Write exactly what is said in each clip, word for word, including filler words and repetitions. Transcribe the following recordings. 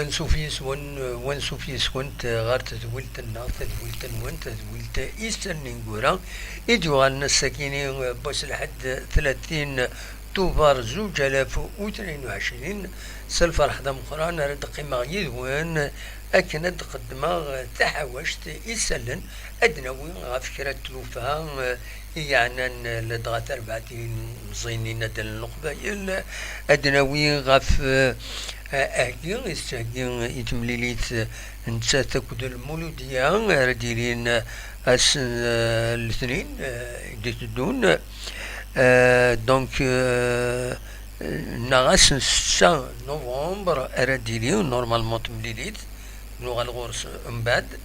Ansuf yis-wen, wansuf yis-kent ɣer tedwilt-nneɣ, tadwilt-nwen, tadwilt isallen ineggura, i d-yuɣalen ass-akini n wass lḥedd tlatin Tubeṛ zuǧ alaf u tnin u ɛecrin. S lferḥ d ameqqran ara d-qqimeɣ yid-wen akken ad d-qeddmeɣ taḥawact isallen, ad d-nawi ɣef kra n tlufa i yeɛnan ladɣa tarbaɛt n ilemẓiyen n yinaddalen n Leqbayel, ad d-nawi ɣef, eh, aheggi i tettheggi i temlilit nettat akked Lmuludya ara d-yilin ass n, eh, letnin, eh, i d-iteddun. Eh, donc, eh, neɣ ass n setta novembre ara d-yili normalement temlilit, nuɣal ɣur-s mbeɛd.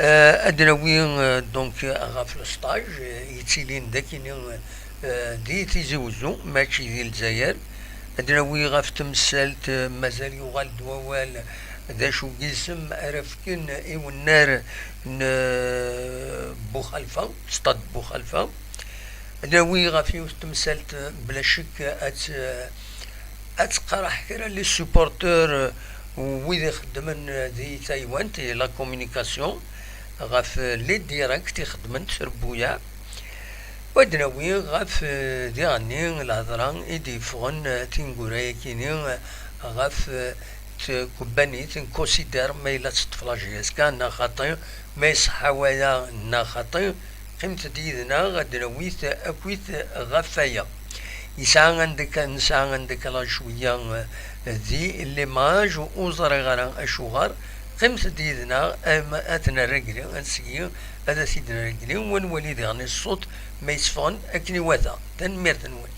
Eh, ad d-nawi, eh, donc, ɣef le stage, eh, yettilin d akini, eh, di Tizi Wezzu, mačči di Lezzayer. Ad d-nawi ɣef temsalt, eh, mazal yuɣal-d wawal d acu n yisem ara fken i wennar n, eh, Buxalfa, stade Buxalfa. Ad d-nawi ɣef yiwet temsalt, eh, bla ccek ad tt-, ad teqreḥ kra les supporteurs, eh, wid ixeddmen di taywant, la communication, ɣef les directs ixeddmen s trebbuyaɛ. Wa d-nawi ɣef, eh, diɣenni lhedra i d-yeffɣen, eh, tineggura-yakini, eh, ɣef, eh, tkebbanit n Consider ma yella teṭṭef la J S K neɣ xaṭi, ma iṣeḥḥa waya neɣ xaṭi. Qqimet-d yid-neɣ ad d-nawi akkit ɣef waya. Yesɛa anda ka, nesɛa anda ka la cwiya, eh, di l'image, ur ẓriɣ ara acuɣer. Qqimet-d yid-neɣ, am-, ad t-nerr agli, ad seg-i, ad t-id-nerr agli, wa nwali diɣen ṣṣut ma yessefɣen akken iwata. Tanemmirt-nwen.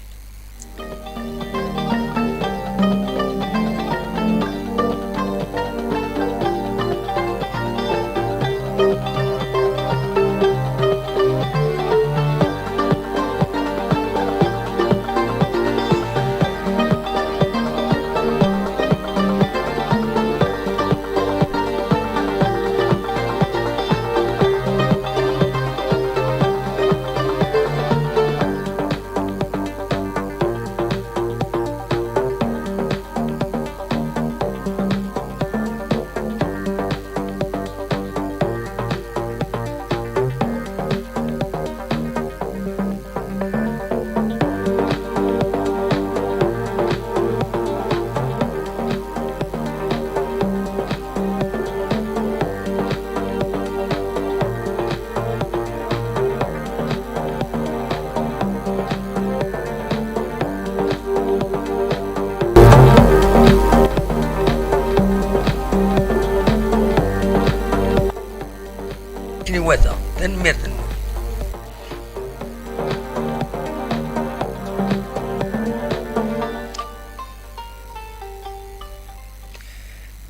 Akken iwata, tanemmirt-nwen.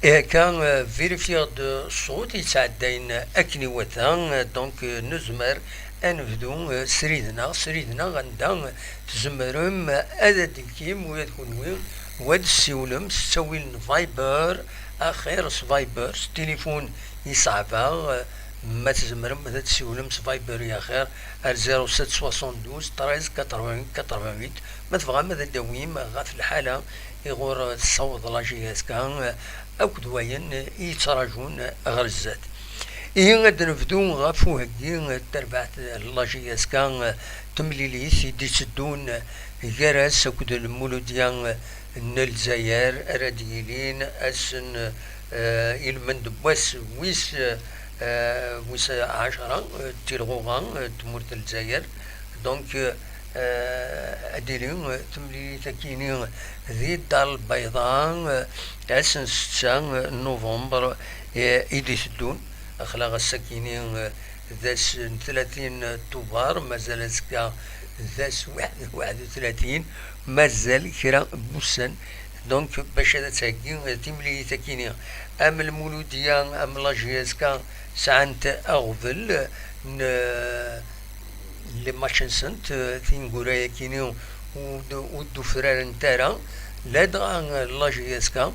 Ihi akka, euh, vérifier-d ṣṣut yettɛeddayen akken iwata, euh, donc, euh, nezmer ad nebdu, euh, srid-nneɣ, srid-nneɣ anda, euh, tzemrem ad d-telkim ula d kenwi, wa d-tessiwlem s ttawil n Viber, axir s Viber, s tilifun yeṣɛeb-aɣ, euh, ma tzemrem ad d-tessiwlem s Viber yaxir ar zéro sept soixante-douze treize quatre-vingts quatre-vingt-huit, ma tebɣam ad d-tawim ɣef lḥala iɣur tessaweḍ la J S K akked wayen i yettrajun ɣer zdat. Ihi ad d-nebdu ɣef uheggi n terbaɛt n la J S K, temlilit i d-itteddun gar-as akked Lmuludya n Lezzayer ara d-yilin ass n, eh, ilmend n wass wis, eh, wis ɛecra, eh, d tilɣuɣa, eh, n tmurt n Lezzayer. Donc, euh, ad d-tili, euh, temlilit akini di Dar Lbayḍa, euh, ass n setta, euh, novembre, euh, i d-iteddun. Aql-aɣ ass-akini, euh, d ass n tlatin Tubeṛ, mazal azekka d ass waḥed, waḥed u tlatin, mazal kra n wussan. Donc, bac ad d-theggi, euh, timlilit akini, am Lmuludya, am la J S K, sɛant aɣbel n, euh, les matchs-nsent, euh, tineggura-yakini ur d-, ur d-ufrarent ara, ladɣa, euh, la J S K,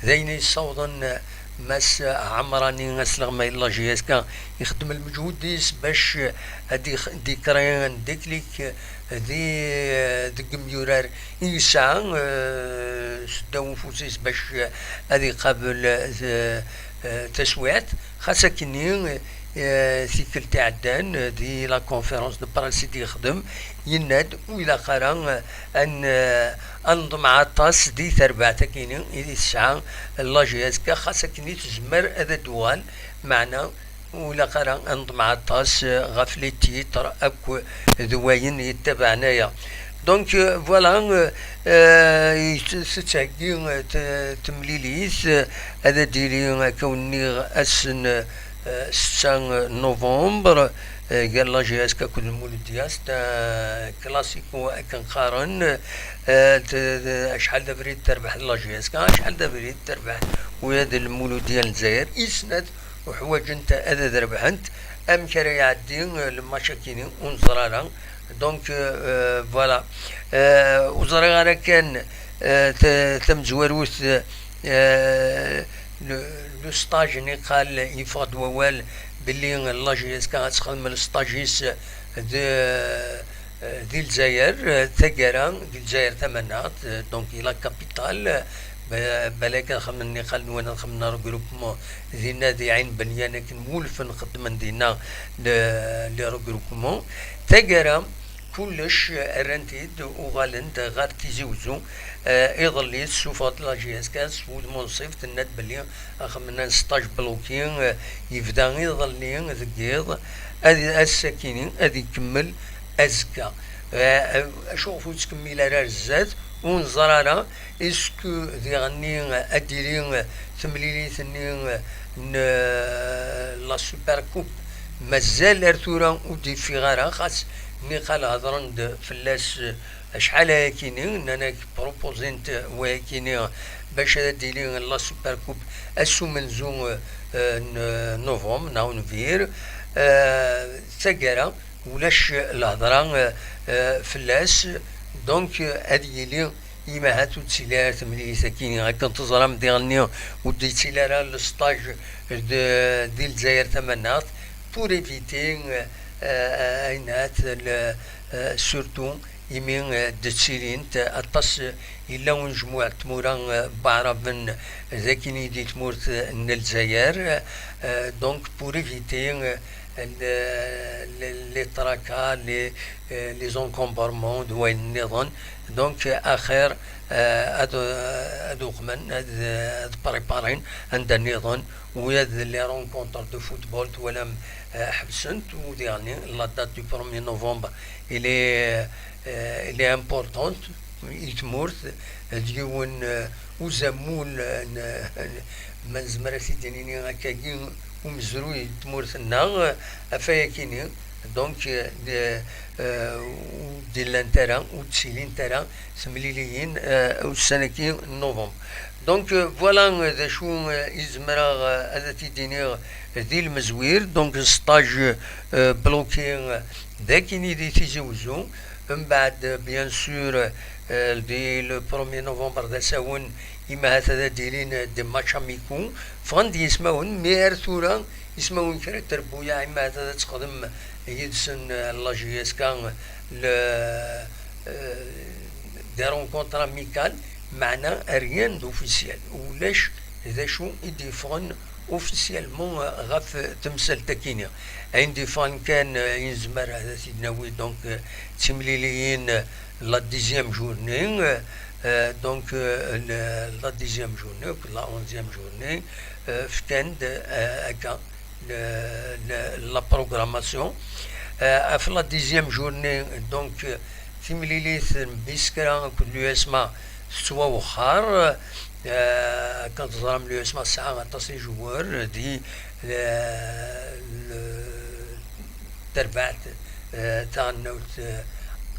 d ayen yessawḍen, euh, Mass Ɛemrani asleɣmay n la J S K ixeddem lmeǧhud-is bac ad ix-, ad d-ikreen déclic di, deg imyurar i yesɛa, eh, seddaw ufus-is bac ad iqabel, eh, eh, taswiɛt. Xas akkenni, eh, tikkelt iɛeddan, eh, di la conférence de presse i d-yexdem, yenna-d ur ilaq ara, eh, ad n-, eh, ad neḍmeɛ aṭas di terbaɛt akkenni i tesɛa la J S K, xas akkenni tezmer ad d-tuɣal, meɛna ur ilaq ara ad neḍmeɛ aṭas, eh, ɣef les titres akk d wayen yettabaɛen aya. Donc, euh, voilà, euh, euh, tettheggi, euh, t-, temlilit, euh, ad d-tili, akka wen-nniɣ, ass n, euh, setta novembre, euh, gar la J S K akked Lmuludya, c'est un classico akken qqaren, euh, t-, t-, acḥal d abrid terbeḥ la J S K, acḥal d abrid terbeḥ ula d Lmuludya n Lezzayer, i snat uḥwaǧent ad, ad rebḥent. Amek ara iɛeddi, euh, le match-akini, ur neẓri ara. Donc, euh, euh, voilà. Euh, ur ẓriɣ ara kan, euh, ta-, tamezwarut, euh, le, le stage niqal, yeffeɣ-d wawal belli la J S K ad texdem le stage-is de, euh, di Lezzayer, euh, taggara, di Lezzayer tamaneɣt, euh, donc i la capitale, euh, ba-, balak ad xedmen niqal nwan ad xedmen regroupement dinna di Ɛin Belyan, akken wulfen xeddmen dinna le, le regroupement. Taggara, kullec, euh, rran-t-id, uɣalen-d ɣer Tizi Wezzu. Euh, iḍelli, tessufeɣ-d la J S K s wudem unṣib, tenna-d belli axemmem n stage bloqué, euh, yebda iḍelli deg yiḍ, ad, ass-akini ad ikemmel azekka. Eh, acuɣef ur yettkemmil ara ar zdat? Ur neẓri ara. Est-ce que diɣenni ad d-tili temlilit-nni n, eh, la Super Coupe? Mazal ar tura ur d-yeffiɣ ara, xas niqal hedren-d fell-as, eh, acḥal ayakini, nnan-ak propozin-t wayakini bac ad d-tili la Super Coupe ass umenzu, eh, n novembre neɣ unbir. Eh, d taggara, ulac lhedra, eh, eh, fell-as. Donc, eh, ad yili, imahat ur d-tili ara temlilit-agi, akken teẓram diɣenni ur d-yettili ara le stage de, di Lezzayer tamaneɣt, pour éviter, eh, eh, ayen ahat le, eh, surtout imi, eh, d-ttilint aṭas, eh, yella unejmuɛ n tmura, eh, n waɛraben dagi di tmurt, eh, n Lezzayer, eh, donc pour éviter, eh, le, le, les tracas, les, euh, les encombrements d wayen nniḍen. Donc, euh, axir, euh, ad, ad uqmen, ad, ad préparin anda nniḍen, ula d les rencontres de football, twalam, euh, ḥebsent, u diɣenni, la date du premier novembre, il est, euh, il est importante. I tmurt, d yiwen, eh, uzamul, eh, n, n, ma nezmer ad t-id-nini akkagi, umezruy n tmurt-nneɣ, eh, ɣef wayakini. Donc, eh, d-, eh, ur d-illant ara, ur d-ttilint ara temliliyin, eh, ussan-agi n novembre. Donc, eh, voilà, eh, d acu, eh, i zemreɣ, eh, ad t-id-iniɣ di lmezwir. Donc, stage, eh, bloqué, eh, d akini di Tizi Wezzu. Mbeɛd, bien sûr, euh, di le premier novembre d asawen, imahat ad d-ilin des matchs amicaux, ffɣen-d yismawen, mi ar tura ismawen kra n trebbuyaɛ, imahat ad texdem yid-sen, euh, la J S K, le, euh, des rencontres amicales, meɛna rien d'officiel, ulac d acu i d-yeffɣen officiellement, euh, ɣef temsalt-akini. Ayen d-yeffɣen kan, euh, i nezmer ad t-id-nawi, donc, euh, d timliliyin, euh, la dixième journée, euh, euh, donc, euh, le, la dixième journée, la onzième journée, euh, fkan-d, euh, akka, le, le, la programmation. Euh, ɣef la dixième journée, donc, euh, timlilit n Biskra akked l'U S M A tettwawexxer. Eh, akken teẓram, l'U S M A tesɛa aṭas n joueurs di, eh, le, terbaɛt, eh, taɣelnawt, eh,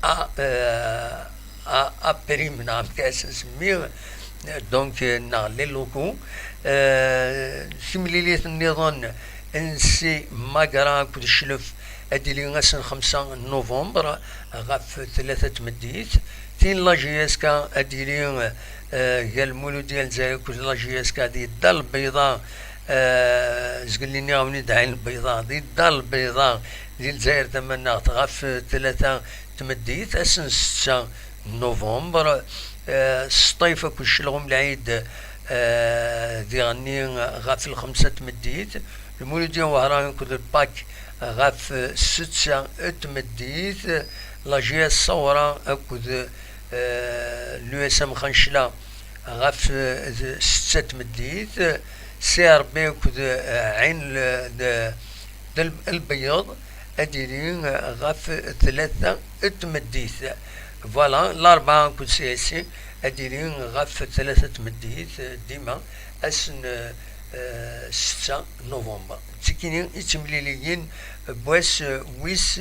A, eh, A, A prime, neɣ amek ara s-nsemmi, eh, donc, eh, neɣ les locaux. Eh, timlilit nniḍen, N C Magra akked Cclef, ad d-tili ass n xemsa n novembre ɣef tlata n tmeddit. Tin la J S K ad d-tili, eh, gar Lmuludya n Lezzayer akked la J S K di Dda Lbeyḍa, Eh, zgelli nniɣ-awen-id Ɛin Lbeyḍa, di Dda Lbeyḍa, di Lezzayer Tamaneɣt, ɣef tlata tmeddit, ass n setta novembre, eh, Sṭif akked Celɣum Lɛid, eh, diɣenni ɣef lxemsa tmeddit, Lmuludya Wehran akked Lpak ɣef setta tmeddit, la J S Sawra akked, eh, l'U S M Xancla ɣef, eh, setta tmeddit, C R B akked, eh, Ɛin l-, d-, d-, Lbeyyeḍ ad yili ɣef tlata tmeddit. Voilà, Larebɛa akked C S C ad yili ɣef tlata tmeddit, dima ass n, eh, setta novembre. D tikini i d timliliyin n wass wis,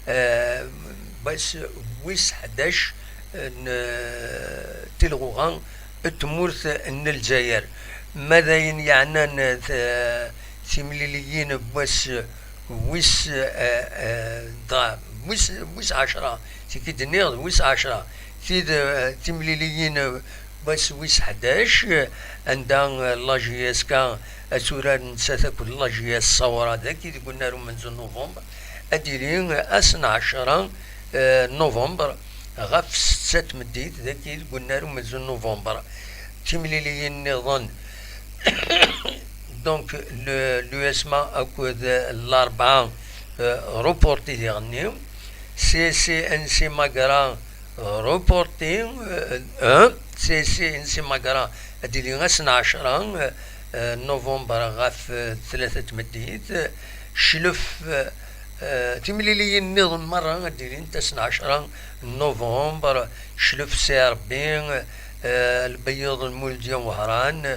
eh, n wass wis ḥdac n, eh, tilɣuɣa n tmurt n Lezzayer. Ma d ayen yeɛnan, eh, timliliyin n wass wis, eh, eh, dɣa wis, wis ɛecra, tiki d-nniɣ d wis ɛecra, tid, eh, timliliyin n wass wis ḥdac, eh, anda, eh, la J S K ad turar nettat akked la J S Sawra dagi deg unnar umenzu n novembre, ad d-yili ass n ɛecra, eh, novembre ɣef setta tmeddit dagi deg unnar umenzu n novembre. Timliliyin nniḍen donc le, l'U S M A akked Larebɛa, euh, reporté diɣenni. C S C N C Magra reporté, euh, euh, C S C N C Magra ad d-yili ass n ɛecra, euh, novembre ɣef, euh, tlata tmeddit. Cclef, euh, euh, timliliyin nniḍen merra ad d-ilint ass n ɛecra novembre, Cclef C R B, euh, Lbeyyeḍ Lmuludya Wehran,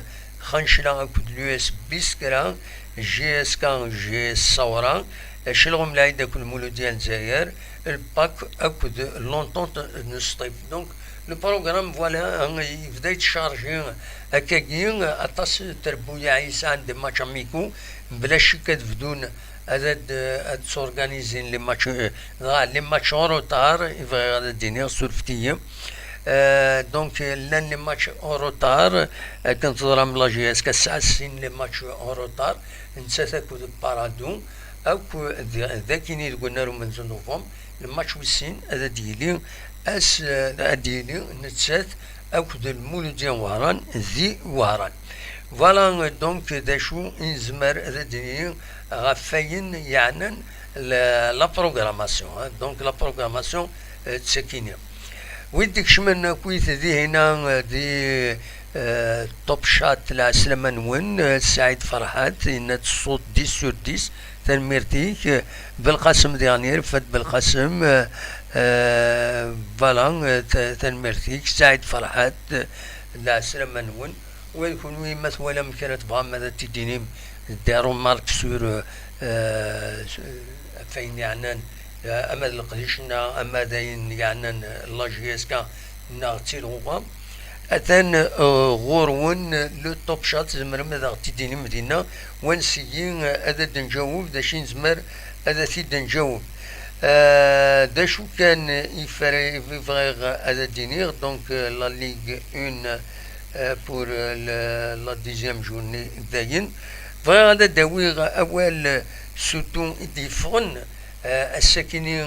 Xancla akked l'U S Biskra, J S K, J S Sawra, Celɣum Lɛid akked Lmuludya n Lezzayer, Lpak akked l'Entente n Sṭif. Donc, le programme, voilà, hein, yebda yettchargé akkagi, aṭas n trebbuyaɛ yesɛan des matchs amicaux, bla ccek ad bdun ad, ad, ad s'organiser les matchs, euh, dɣa les matchs en retard, i bɣiɣ ad d-iniɣ, surfet-iyi. Euh, donc, llan les matchs en retard, akken teẓram la J S K tesɛa sin les matchs en retard, nettat akked Paradou, akk d, d akini deg unnar umenzu n novembre, le match wis sin ad d-yili ass, ad d-yili nettat akked Lmuludya n Wehran di Wehran. Voilà, donc, d acu i nezmer ad d-nini ɣef wayen yeɛnan la, la programmation, hein. Donc, la programmation, euh, d sakini. Wid d-ikecmen akkit dihina, euh, di, euh, Top Chat, lɛeslama-nwen, euh, Saɛid Ferḥat, yenna-d ṣṣut dix sur dix, tanemmirt-ik, euh, Belqasem diɣen, Rifat Belqasem, euh, euh, voilà, euh, ta-, tanemmirt-ik, Saɛid Ferḥat, euh, lɛeslama-nwen. Wa d kunwi, ma twalam kra tebɣam ad t-id-tinim, des remarques sur, euh, euh, ɣef wayen yeɛnan, euh, ama d leqdic-nneɣ, ama d ayen yeɛnan, euh, la J S K neɣ d tilɣuɣa. Atan, euh, ɣur-wen le Top Chat, tzemrem ad aɣ-t-id-tinim dinna, wansi, euh, ad d-nǧaweb, d acu i nezmer ad t-id-nǧaweb. Euh, d acu kan i fara-, i bɣiɣ ad d-iniɣ, donc, euh, la Ligue un, euh, pour, euh, le, la dixième journée dayen. Bɣiɣ ad d-awiɣ awal, euh, surtout i d-yeffɣen, euh, ass-akini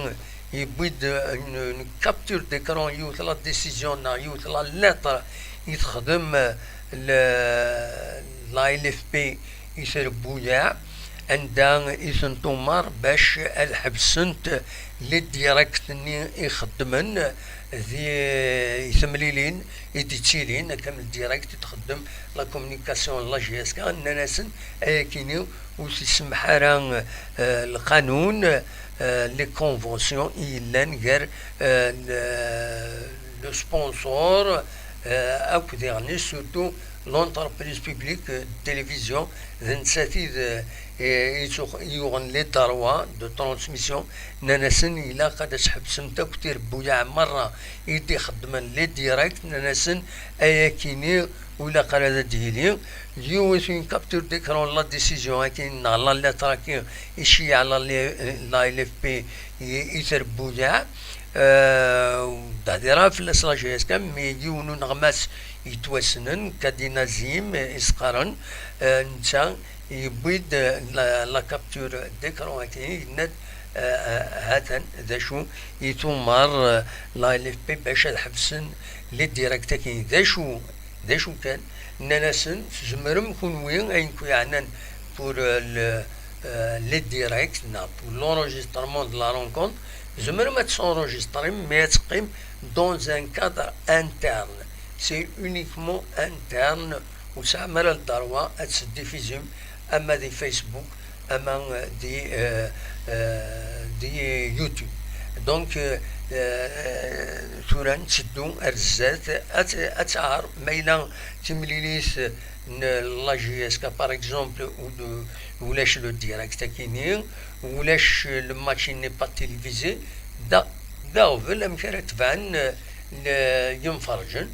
yewwi-d, euh, une, une capture d'écran, yiwet la décision neɣ yiwet la lettre i texdem, euh, le, la L F P i trebbuyaɛ, anda i tent-umar bac ad ḥebsent les directs-nni i xeddmen di, i temlilin i d-ittilin, akka am le direct i txeddem la communication n la J S K, nnan-asen ayakini ur t-isemmeḥ ara, euh, lqanun, euh, les conventions i yellan gar, euh, le, le sponsor, euh, akk diɣen surtout l'entreprise publique, euh, de télévision, d nettat i d, euh, i, i tux-, i yuɣen les droits de transmission, nnan-asen ilaq ad as-ḥebsemt akk tirebbuyaɛ merra i d-ixeddmen les directs, nnan-asen ayakini ur ilaq ara ad d-yili. Yiwet une capture d'écran la décision-agi neɣ la lettre-agi i ceyyeɛ la, la L F P i, i trebbuyaɛ. Euh, d-hdireɣ fell-as la J S K, mi yiwen uneɣmas yettwassnen, Kadi Nazim i s-qqaren, euh, netta yewwi-d, euh, la, la capture d'écran-agi, yenna-d, euh, euh, ha-t-an d acu i tumar, euh, la L F P bac ad ḥebsen les directs-agi. D acu, d acu kan, nnan-asen, tzemrem kunwi, ayen ku yeɛnan pour, euh, le, euh, les directs, neɣ pour l'enregistrement de la rencontre, tzemrem ad tessenregistrem, mais ad teqqim dans un cadre interne. C'est uniquement interne, ur tesɛam ara le droit ad teddifizum ama di Facebook, ama, euh, di, euh, euh, di YouTube. Donc, euh, euh, tura netteddu ar zdat, ad, ad tɛer ma yella timlilit n la J S K, par exemple, u d-, ulac le direct akini, ulac le match n'est pas télévisé, da, d aɣbel amek ara tebɛen, euh, le, yimferǧen,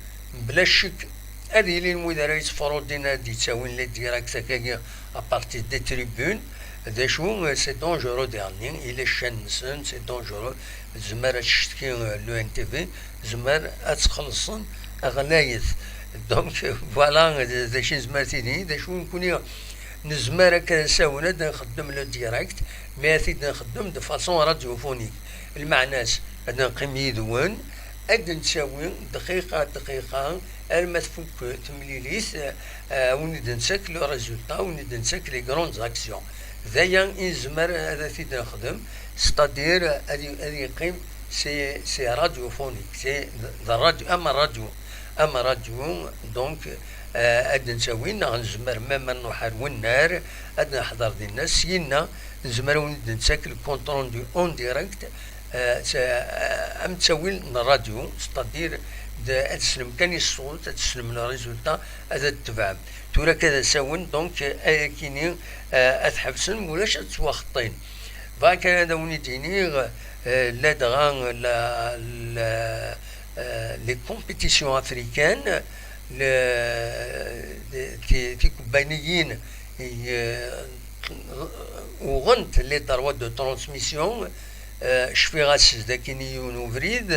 bla ccek ad ilin wid ara yettfrudin ad d-yettawin les directs akagi à partir des tribunes. D acu, euh, c'est dangereux, diɣenni, ila ccan-nsen, c'est dangereux. Tezmer ad tcetki, euh, le N T V, tezmer ad txellṣen ɣlayet. Donc, euh, voilà, d, d acu nezmer tidi, d acu nekkni nezmer akka d asawen ad nxeddem le direct, mais ad t-id-nxeddem de façon radiophonique. Lmeɛna-s, ad neqqim yid-wen, ad d-nettawi dqiqa, dqiqa, arma tfuk temlilit, euh, ad wen-id-nettak le résultat, ad wen-id-nettak les grandes actions. D aya i nezmer ad t-id-nexdem, c'est-à-dire ad y-, ad yeqqim, c'est, c'est radiophonique, c'est de radio, am radio, am radio, donc, euh, ad d-nettawi, neɣ nezmer même ad nruḥ ar wennar, ad neḥḍer dinna, syenna nezmer ad wen-id-nettak le compte rendu en direct, euh, s-, euh, am ttawil n radio, c'est-à-dire d, ad teslem kan i ṣṣut, ad teslem le résultat, ad t-tebɛem. Tura akka d asawen, donc, euh, ayakini, euh, ad ḥebsen, ulac ad ttwaxeṭṭin. Bɣiɣ kan ad awen-id-iniɣ, euh, ladɣa la, la, euh, les compétitions africaines, le, ti-, tikebbaniyin, euh, uɣent les droits de transmission, euh, cfiɣ-as d akini yiwen ubrid,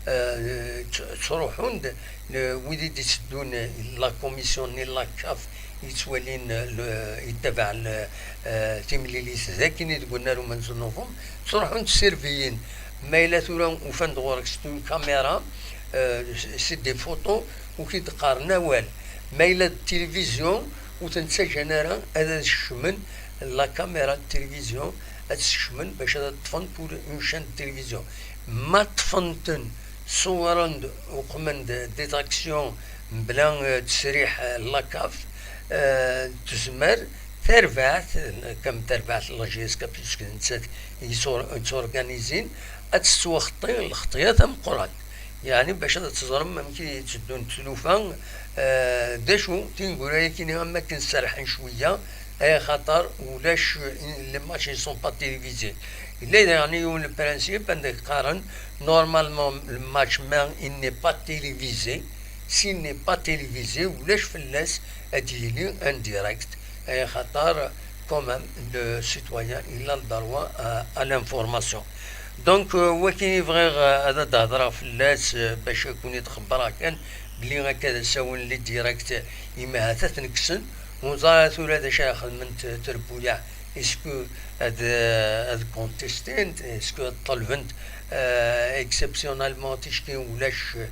euh, tt-, ttruḥun-d, le, wid i d-itteddun, la commission-nni, la CAF, yettwalin, le, yettabaɛen, le, euh, timlilit d akini deg unnar umenzu n Novembre, ttruḥun-d sirviyin. Ma yella tura ufan-d ɣur-k c'est une caméra, euh, c'est des photos, ur k-id-qqaren awal. Ma yella d tilivizyu, ur ten-ttaǧǧan ara ad, ad kecmen, la caméra de télévision, ad tt-kecmen bac ad ṭṭfen pour une chaîne de télévision. Ma ṭṭfen-ten, ṣewwren-d, uqmen-d des actions mebla, euh, ttesriḥ, euh, la CAF, euh, tezmer tarbaɛt, euh, comme tarbaɛt n la J S K, puisque nettat yettur-, yetturganizin, ad tettwaxeṭṭi lxeṭṭya tameqqrant. Yeɛni bac ad teẓrem amek i tteddun tlufa, euh, d acu, tineggura-yakini am akken serrḥen cwiya, ay axaṭer ulac, les matchs ne sont pas télévisés. Yella daɣen yiwen le principe anda qqaren, normalement le match, ma il n'est pas télévisé, s'il n'est pas télévisé, ulac fell-as ad yili en direct, ay axaṭer quand même le citoyen il a le droit à, à l'information. Donc, euh, wakin i bɣiɣ, euh, ad d-hedreɣ fell-as, euh, bac ad ken-id-xebbreɣ kan belli akka d asawen les directs, imi ahat ad ten-kksen, ur neẓri ara tura d acu ara xedment, euh, trebbuyaɛ. Est-ce que ad, euh, ad contestent, est-ce que ad ṭṭalbent, euh, exceptionnellement ticki ulac, euh,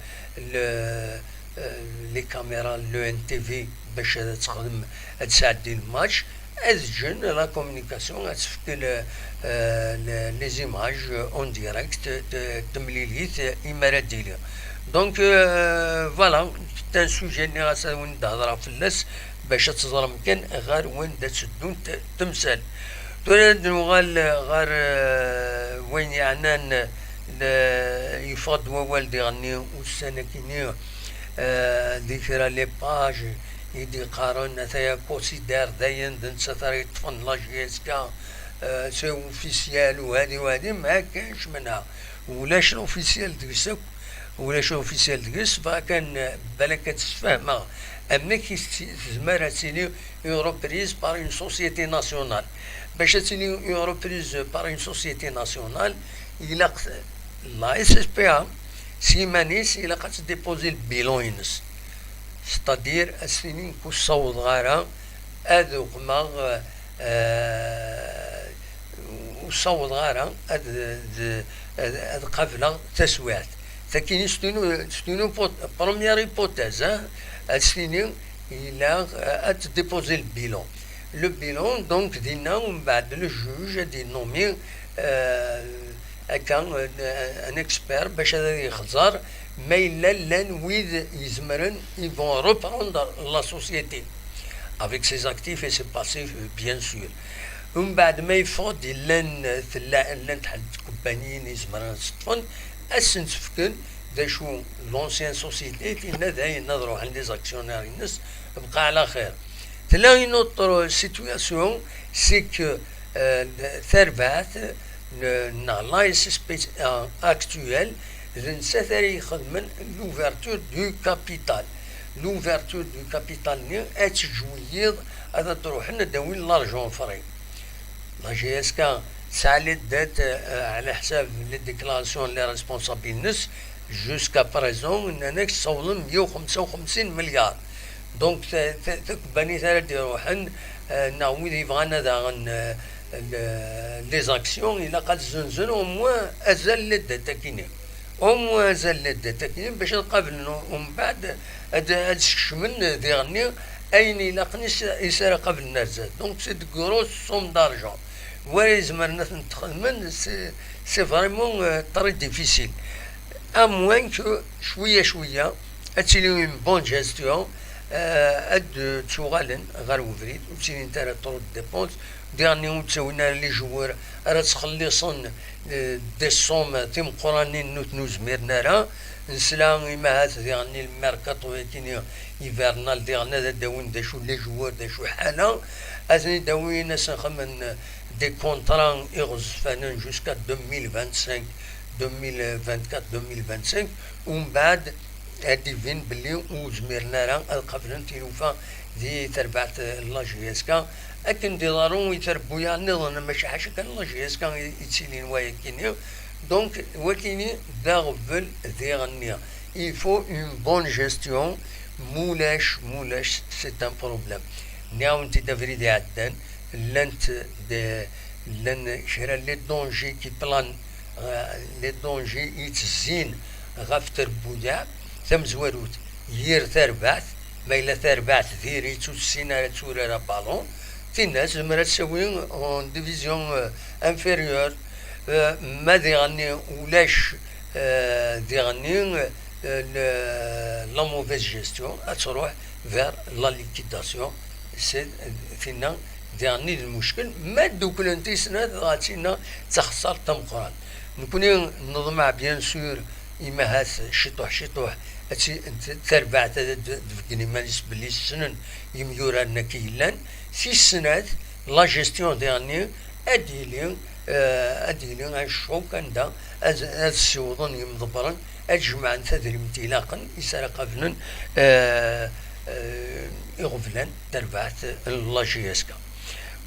le, euh, les caméras, le N T V, bac ad texdem, ad tesɛeddi le match, ad ǧǧen la communication, ad tefk le, euh, le, les images en direct de, de temlilit, euh, imi ara d-tili. Donc, euh, voilà, c'est un sujet nniɣ-as ad wen-d-hedreɣ fell-as, bac ad teẓrem kan ɣer wanda tteddunt temsal. Tura ad nuɣal ɣer, euh, wayen yeɛnan, euh, yeffeɣ-d wawal diɣenni ussan-akini, euh, di kra les pages i d-iqqaren ataya considère dayen d nettat ara yeṭṭfen la J S K, euh, c'est officiel u hadi u hadi, ma kan cemna ulac l'officiel deg-s akk, ulac l'officiel deg-s, bɣiɣ kan, euh, balak ad d-sfehmeɣ amek i tt-, tezmer ad tili une reprise par une société nationale. Bac ad tili une reprise par une société nationale, ilaq la S S P A s yiman-is ilaq ad tdéposer le bilan-ines. C'est-à-dire, ad s-tini nekk ur ssawḍeɣ ara ad uqmeɣ, eh, ur ssawḍeɣ ara ad, ad, ad qableɣ taswiɛt. Takini, c'est une, c'est une hypo-, première hypothèse, hein. Ad s-tini, yella, eh, ad tdéposer le bilan. Le bilan, donc, dinna, umbeɛd, le juge ad d-yennumi, eh, akka, eh, un expert bac ad yexẓer ma yella llan wid izemren, ils vont reprendre la société avec ses actifs et ses passifs, bien sûr. Umbeɛd ma yeffeɣ-d, llan, tella, llant ḥedd tkumpaniyin izemren ad s-ṭṭfen, ad sen-tt-fken, d acu, l'ancienne société, tinna dayen ad ruḥen les actionnaires-ines, bqa ɛla xir. Tella une autre situation, c'est que, euh, tarbaɛt n-, neɣ l'A S S P actuel, d nettat ara ixedmen l'ouverture du capital. L'ouverture du capital-nni ad teǧǧ wiyiḍ ad d-ruḥen ad d-awin l'argent frais. La J S K tesɛa les dettes, euh, ɛla ḥsab les déclarations n les responsables-ines, jusqu'à présent, nnan-ak ssawḍen meyya u xemsa u xemsin milliards. Donc, ta-, ta-, takebbanit ara d-iruḥen, euh, neɣ wid yebɣan ad aɣen, euh, le-, les actions, ilaq ad zzenzen au moins azal n les dettes-agi-nni. Au moins azal n les dettes-agi-nni, bac ad qablen u-, umbeɛd ad, ad skecmen diɣenni ayen ilaqen i s-, i s ara qablen ar zdat. Donc, c'est de grosses sommes d'argent. Wala izemren ad tent-xedmen, c'est, c'est vraiment, euh, très difficile. À moins que, cwiya, cwiya, ad tili une bonne gestion, euh, ad d-ttuɣalen ɣer ubrid, ur ttilint ara trop de dépenses, diɣenni ur ttawin ara les joueurs ara ttxelliṣen, euh, des sommes timeqqranin nutni ur zmiren ara. Nesla i ma ahat diɣenni le mercato-agi-nni hivernal, diɣen ad d-awin d acu les joueurs, d acu ḥala, ad ten-id-awin, ad sen-xedmen des contrats iɣezfanen jusqu'à deux mille vingt-cinq, deux mille vingt-quatre, deux mille vingt-cinq, umbeɛd ad d-ibin belli ur zmiren ara ad qablen tilufa di terbaɛt n la J S K. Akken d-iḍerru i trebbuyaɛ nniḍen, maca ḥaca kan la J S K i, i yettilin wayagi-nni. Donc, wakini d aɣbel diɣenni. Il faut une bonne gestion. Mulac, mulac, c'est un problème. Nniɣ-awen-t-id abrid iɛeddan, llant de, llan kra les dangers qui planent, euh, les dangers yettezzin ɣef trebbuyaɛ. Tamezwarut, yir tarbaɛt, ma yella tarbaɛt diri-tt ur tessin ara ad turar abalun, tinna tezmer ad tawi en division, euh, inférieure. Euh, ma diɣenni ulac, euh, diɣenni, euh, le-, la mauvaise gestion, ad truḥ vers la liquidation. C'est, tinna diɣenni d lmuckel. Ma dduklent i snat, dɣa tinna d taxessart tameqqrant. Nekni neḍmeɛ, bien sûr, imahat ciṭuḥ ciṭuḥ ad ti-, t-, tarbaɛt ad d-, d-tbeggen iman-is belli ssnen yimyuraren akka yellan. Tis snat, la gestion diɣenni ad d-yili, euh, ad d-yili un choc anda ad, ad ssiwḍen yimḍebbren ad jemɛen tadrimt ilaqen i s ara qablen, euh, euh, iɣeblan n terbaɛt n la J S K.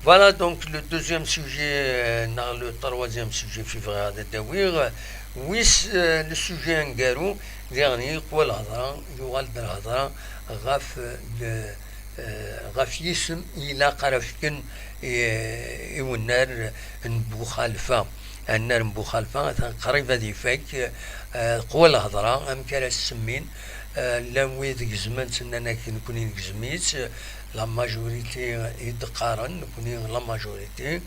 Voilà donc le deuxième sujet, euh, neɣ le troisième sujet fi bɣiɣ ad d-awiɣ. Wis, euh, le sujet aneggaru, diɣen yeqwa lhedra, yuɣal-d lhedra ɣef, euh, le, euh, ɣef yisem ilaq ara fken i, i wennar n Buxalfa. Annar n Buxalfa atan qrib ad ifak, euh, qwa lhedra, amek ara s-semmin, euh, llan wid gezmen-tt, nnan-ak nekni negzem-itt, la majorité i d-qqaren, nekni la majorité,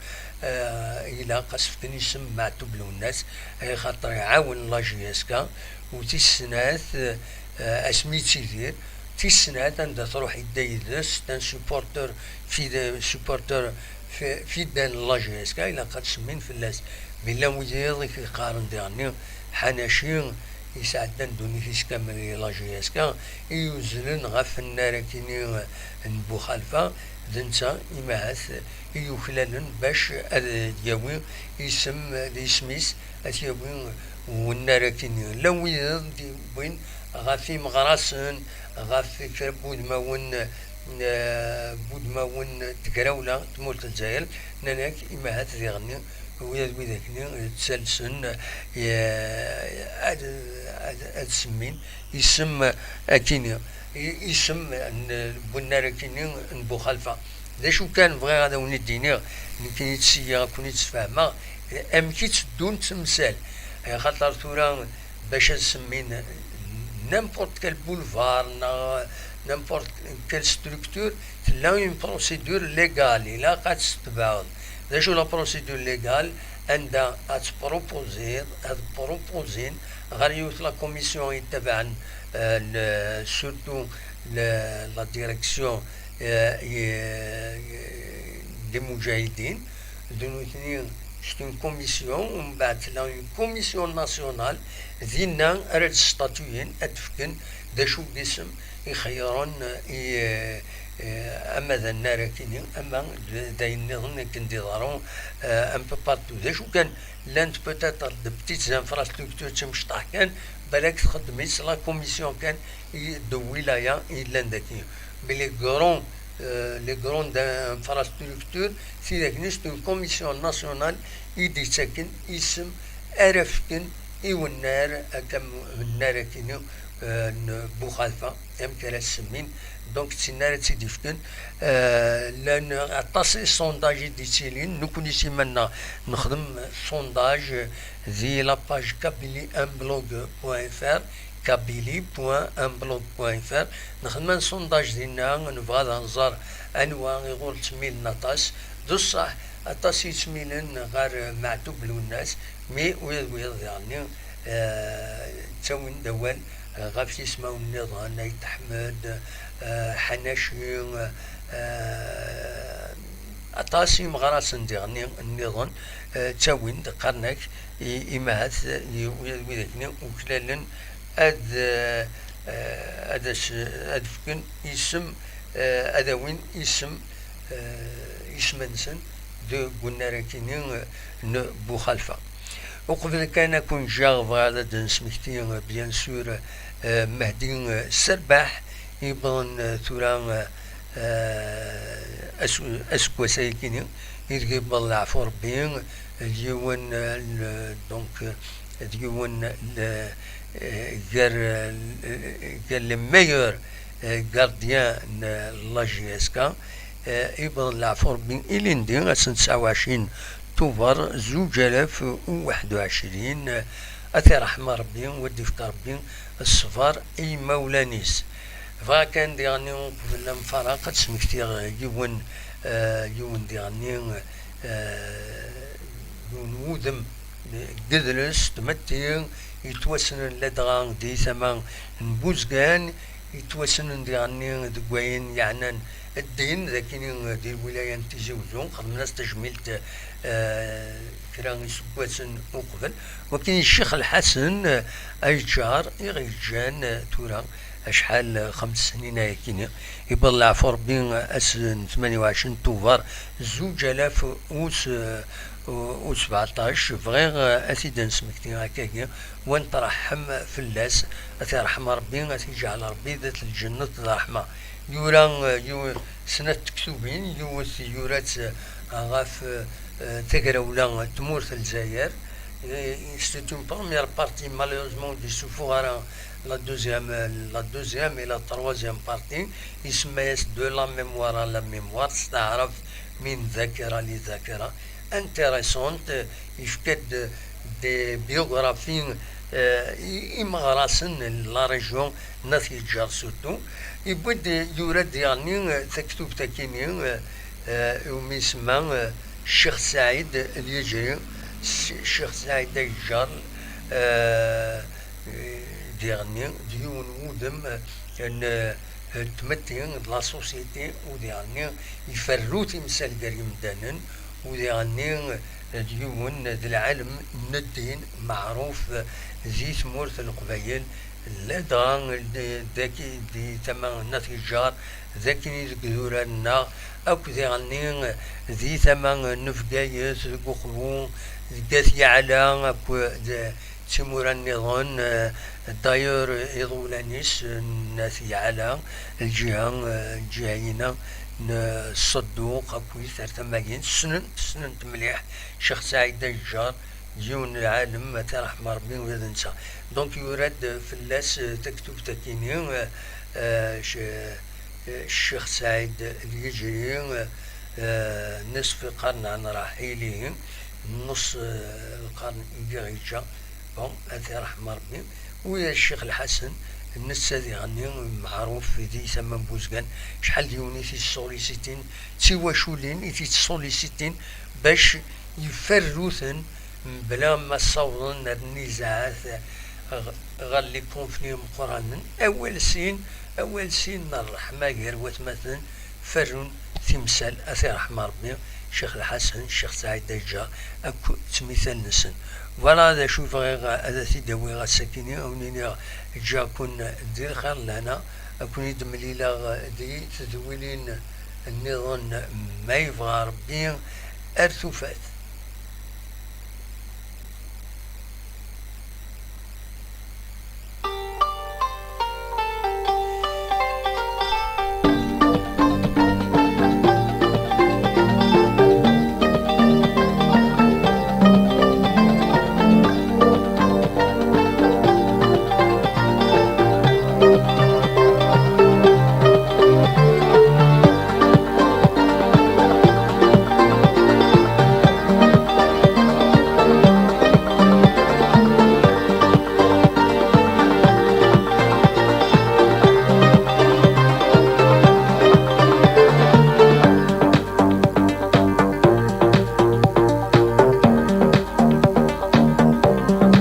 euh, ilaq ad s-fken isem Meɛtub Lwennas, ay xaṭer iɛawen la J S K, u tis snat, euh, asmi yettidir, tis snat anda truḥ idda yid-s, d un supporter fide-, supporter fi-, fidèle n la J S K, ilaq ad semmin fell-as. Mi llan wiyiḍ i k-iqqaren diɣenni, Ḥanaci, yesɛeddan ddunit-is kamel i la J S K, i yuzzlen ɣef nnar akini n Buxalfa, d netta, imahat, i yuklalen bac ad yawi isem, d isem-is, ad t-yawi wennar akini. Llan wiyiḍ d-yewwin ɣef imeɣrasen, ɣef kra n wudmawen, eh, n wudmawen n tegrawla n tmurt n Lezzayer, nnan-ak imahat diɣenni wiyaḍ widak-nni ttalsen, eh, ad, ad, ad semmin isem akini, i-, isem n wennar akini n Buxalfa. D acu kan bɣiɣ ad awen-id-iniɣ, nekkini ttṣeyyiɣ ad ken-id-sfehmeɣ amek i tteddunt temsal. Axaṭer tura bac ad semmin n'importe quel boulevard neɣ n'importe quelle structure, tella une procédure légale, ilaq ad tt-tetbeɛeḍ. D acu la procédure légale? Anda ad tpropoziḍ, ad proposin ɣer yiwet la commission yettabaɛen, euh, le- surtout le- la direction, euh, ye- les Moudjahidines, d nutni, c'est une commission, umbeɛd tella une commission nationale, dinna ara d-statuyen, ad d-fken d acu n yisem i xeyyren, i, eh, eh, ama d annar akini, ama d d ayen nniḍen akken d-iḍerru, eh, un peu partout. D acu kan, llant peut-être de petites infrastructures d timecṭaḥ kan, balak txeddem-itt la commission kan i de wilaya i yellan daki. Mais les grands, euh, les grandes infrastructures, tidak-nni, c'est une commission nationale i d-yettaken isem ara fken i wennar, akka, wennar akini, euh, n Buxalfa, amek ara s-semmin. Donc d tin ara tt-id-ifken. Euh, llan aṭas n sondage i d-yettilin, nekkni s iman-nneɣ nexdem sondage di la page kabylie un blog point F R, kabylie point un blog point F R. Nexdem un sondage dinna, nebɣa ad nẓer anwa iɣur ttmilen aṭas. D ṣṣeḥ, aṭas i yettmilen ɣer Meɛtub Lwennas, mi wiyaḍ, wiyaḍ diɣenni, eh, ttawin-d awal, eh, ɣef yismawen nniḍen, Ayt Ḥmed, eh, Ḥanaci, eh, aṭas imeɣrasen diɣenni nniḍen, eh, ttawin-d, qqaren-ak, i- imahat, i- wi- widak-nni uklalen ad, eh, ad as-, ad fken isem, eh, ad awin isem, eh, isem-nsen deg unnar akini, eh, n Buxalfa. Uqbel kan ad kun-ǧǧeɣ, bɣiɣ ad d-nesmekti, eh, bien sûr, eh, Mehdi, eh, Serbaḥ, yewwḍen, eh, tura, eh, eh, as- aseggas-ayakini, ideg yewweḍ leɛfu Rebbi, d yiwen, eh, n- donc, eh, d yiwen n- eh, gar, eh, gar les meilleurs, eh, gardiens n la J S K, eh, yewweḍ leɛfu Rebbi ilindi, ass n tesɛa u ɛecrin Tubeṛ zuǧ alaf u waḥed u ɛecrin, eh, ad t-iṛḥem Rebbi, u ad d-ifk Rebbi ṣṣber i yimawlan-is. Bɣiɣ kan diɣenni uqbel ad nfaraq ad smektiɣ yiwen, eh, yiwen diɣenni, eh, yiwen wudem n yidles, tmetti, yettwassnen ladɣa di tama n Buzgan, yettwassnen diɣenni deg wayen yeɛnan ddin, d akini di lwilaya n Tizi Uzzu, xedmen-as tajmilt, eh, kra iseggasen uqbel. Wakin Ccix Lḥasen, eh, Ayǧar, i ɣ-yeǧǧan, eh, tura acḥal, eh, xems snin ayakini. Iwweḍ leɛfu Rebbi, eh, ass n tmanya u ɛecrin Tubeṛ, zuǧ alaf u s-, eh, u sbeɛṭac. Bɣiɣ, eh, ad t-id-nesmekti akkagi, wa netṛeḥḥem fell-as, ad t-iṛḥem Ṛebbi, ad t-iǧɛel Ṛebbi dat lǧennet d ṛṛeḥma. Yura, eh, yu-, snat tektubin, yiwet yura-tt, eh, ɣef, eh, tagrawla n tmurt n Lezzayer. Eh, c'est une première partie, malheureusement, ur d-yessuffuɣ ara la deuxième, eh, la deuxième et la troisième partie. Isemma-yas De la mémoire à la mémoire, s taɛrabt, min ذاكرة لذاكرة. Intéressante, eh, yefka-d des biographies, eh, i- imeɣrasen n la région n At Yeǧǧar surtout. Yewwi-d, yura-d diɣenni, eh, taktubt akini, eh, eh, iwumi isemma, eh, Ccix Saɛid Lyeǧri, Ccix Saɛid Ayeǧǧar, eh, diɣenni d yiwen wudem, eh, n, eh, tmetti, d la société, u diɣenni iferru timsal gar yimdanen, u diɣenni d yiwen d lɛalem n ddin meɛruf di tmurt n Leqbayel, ladɣa d-, daki di tama n At Yeǧǧar, d akini deg idurar-nneɣ, akk diɣenni di tama n Bgayet, deg Uqbu, deg At Yeɛla, akk d timura nniḍen, eh, d'ailleurs, iḍulan-is, eh, n At Yeɛla, lǧiha, eh, lǧiha-ina n Ṣedduq, akkit ar tama-yin, ssnen, ssnen-t mliḥ, Ccix Saɛid Ayeǧǧar, d yiwen n lɛalem, ad t-iṛḥem Ṛebbi ula d netta. Donc, yura-d fell-as, eh, taktubt akini, eh, eh, c-, eh, Ccix Saɛid Lyeǧri, eh, Eh, nisf lqern n Raḥili, nus, eh, lqern i yeɣ-yeǧǧa. Bon, ad t-iṛḥem Ṛebbi. U Ccix Lḥasen, netta diɣenni meɛruf di tama n Buzgan, acḥal d yiwen i t-yessullisitin, d tiwaculin i t-yessullisitin bac iferru-ten mebla ma ssawḍen ar nnizaɛat ɣ-, ɣer les conflits imeqqranen. Awal sin, awal sin n ṛṛeḥma gar watmaten, ferrun timsal, ad t-iṛḥem Ṛebbi, Ccix Lḥasen, Ccix Saɛid Aǧǧa, akk d tmital-nsen. Voilà d acu i bɣiɣ ad t-id-awiɣ ass-akini, a wen-iniɣ ǧǧiɣ-ken di lxir n lehna, a ken-id-mlileɣ di tedwilin nniḍen ma yebɣa Ṛebbi, ar tufat.